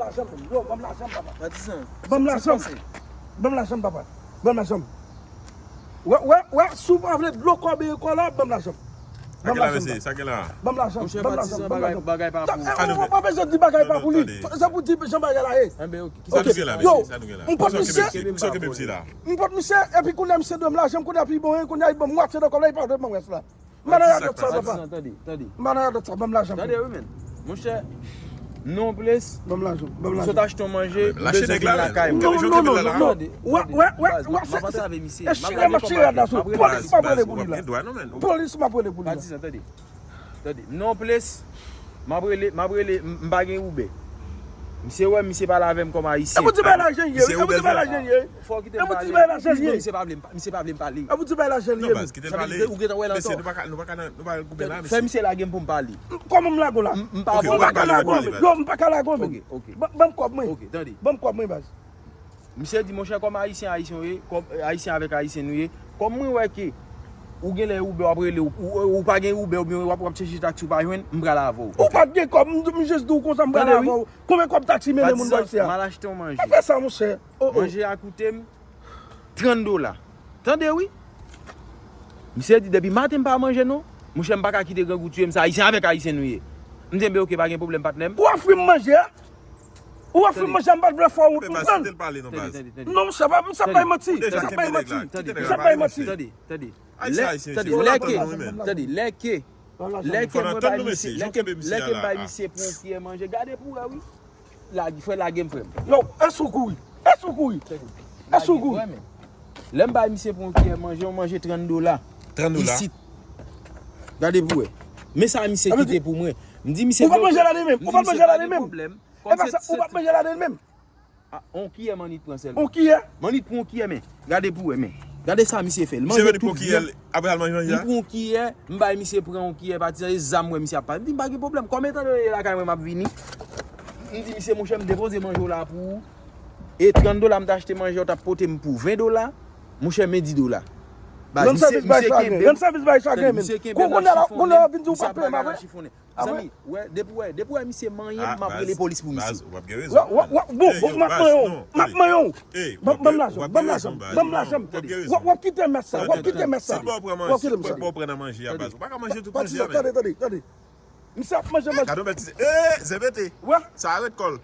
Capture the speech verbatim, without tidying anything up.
Lajan m, yo, ban m lajan m, papa. Patizan, ban m lajan m. Ban m lajan m, papa. Ban m lajan m. Wè, wè, wè, si w pa vle dlo kòb e kòla, ban m lajan m. Ban m lajan m. Ban m lajan m, ban m lajan m. Ou pa bezwen di bagay pa pou li. Se pou di jan bagay la ye. Enben, ok. Kisa nou gen la, mesye? Kisa nou gen la? Kisa w kenbe misye la? M pot misye, epi kounye a misye dwe m lajan m, kounye a pi bon, kounye a li ban m mwatye nan kòb la, li pa dwe ban m rès la. M pa nan radòt sa, papa. Patizan, tande, tande. M pa nan radòt sa, ban m lajan m. Tande, wi, men. Monchè, non, plis. Ban m lajan m, ban m lajan m. M sot achte yon manje, m bezwen vin lakay mwen. Non, non, non, non, non. Wè, wè, wè, wè, se, se, e chire m ap chire la sou. Polis m ap rele pou li la. Polis m ap rele pou li la. Patizan, tande. Tande, non, plis. M ap rele, m ap rele, m m pa gen Uber. Misye wè, misye pale avè m kòm ayisyen. E pou di bay lajan ye, e pou di bay lajan ye. Fò w kite m pale. E pou di bay lajan ye. Misye pa vle m pa- misye pa vle m pale. E pou di bay lajan ye. Non, baz, kite l pale. Ou gentan wè l ankò. Mesye, nou pa ka, nou pa ka, nou pa ka goumen la, mesye. Fè misye lage m pou m pale. Kòman m lage w la? M pa vle. Yo, m pa ka lage w, men. Yo, m pa ka lage w, men. Ok, ok. Ban m kòb mwen. Ok, tande. Ban m kòb mwen, baz. Misye di, monchè, kòm ayisyen, ayisyen w ye, kòm, eh, ayisyen avèk ayisyen nou ye, kòm mwen wè ke ou genlè Uber w ap rele, ou, ou, ou pa gen Uber oubyen w ap, w ap chèche taksi ou pa jwenn, m pral avè w. Ou pa t gen kòb, m, m jis di w konsa, m pral avè w. Konbyen kòb taksi mennen moun bò isi a? M al achte yon manje. Pa fè sa, monchè. Oh, oh. Manje a koute m trant dola. Tande wi. Misye di, depi maten m pa manje non. Monchè, m pa ka kite grangou tiye m, se ayisyen avèk ayisyen nou ye. M di, enben, ok, pa gen pwoblèm, patnè m. Ou ofri m manje a? Ou ofri m manje a, m pa t vle fè w wont, m pran l. Non, monchè, pa, m sa bay manti. M sa bay manti. M sa bay manti. Tande, tande. Lè, tande, lè ke, tande, lè ke, lè ke mwen bay misye, lè ke, lè ke m bay misye pou yon kiyè manje, gade pou wè wi. Lage, frè, lage m, frè m. Yo, èske w kouri? Èske w kouri? Èske w kouri? Lè m bay misye pou yon kiyè manje, yon manje trant dola. Trant dola. Isit. Gade pou wè. Men sa misye kite pou mwen. M di misye, ou pa manje la de menm. Ou pa manje la de menm. E pa sa, ou pa manje la de menm. Ah, on kiyè Manit pran sèlman. On kiyè? Manit pran on kiyè, men. Gade pou wè, men. Gade sa misye fè. L manje tout vyann. Apre al manje manje a. M pran on kiyè, m bay misye pran on kiyè, patizan, e zam mwen misye ap pale. M di, m pa gen pwoblèm. Kòm etan done lakay mwen, m ap vini. M di, misye, monchè, m depoze manje w la pou ou. E trant dola m t achte manje, w t ap pote m pou ven dola. Monchè, men di dola. Baz, misye, misye kenbe m. Rann sèvis bay chagren, men. Misye kenbe m, l ap chifonnen. Kounye a la, kounye a w ap vin di w pa t peye m, a vre? Zanmi, wè, depi wè, depi wè misye manyen m, m ap rele polis pou misye. Baz, ou ap gen rezon. Wè, wè, wè, bon, m ap manyen w. M ap manyen w. Ban m lajan, ban m lajan, ban m lajan. W ap kite m sa, w ap kite m sa. W ap kite m sa. Patizan, tande, tande, tande. Misye ap manje manje. Gade yon bèl ti, eh, zebete. Wè. Sa a ret kò l.